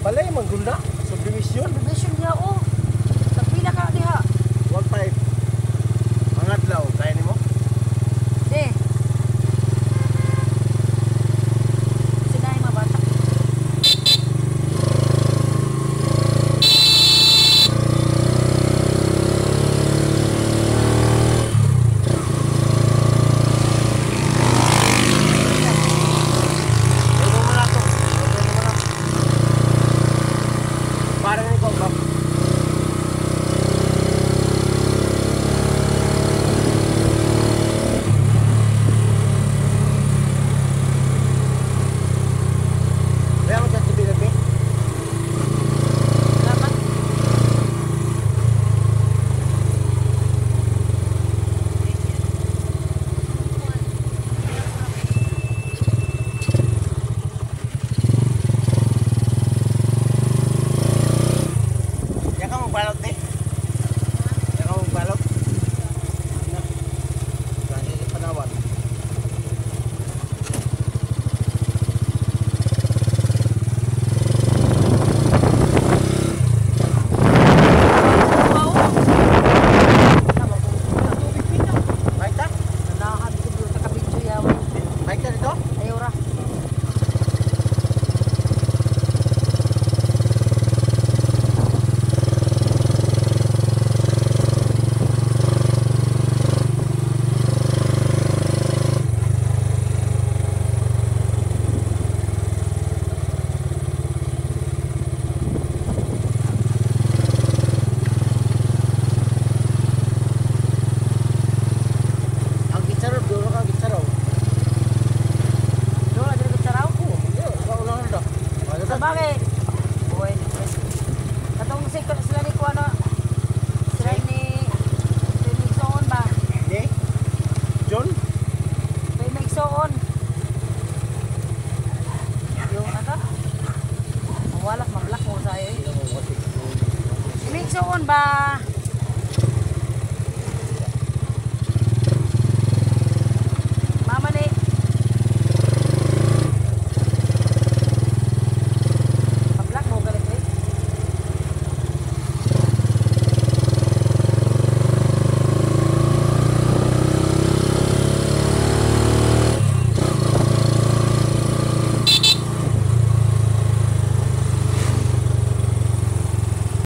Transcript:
Balay man guna. Subdivision. Subdivision niya oh. Tagpila ka diha. 1.5. Mga adlaw, kaya nimo? De. Sinahin mga bata. Pero mo na to. Pero mo na. Para ni ko ba? Kaya mo sa BNB? Dapat. Yan ka magbalot eh. Yan ka magbalot. Na. Kasi sa Panawan. Wow. Bike ta? Nanahan ko dito sa kabidyo yawa. Bike ta dito? Ayaw ra. Ang gitsaro, duro ka ang gitsaro. Doon na dito sa raw. Oo, ikaw unahan daw. Ano Sa ka? bagay. Uy. Katong sila ni kuano. Sila ni sila ni Igsoon ba? Ni? John? Sila ni Igsoon. Yung ata? Ang walak, mablak mo sa iyo. Ni Igsoon ba?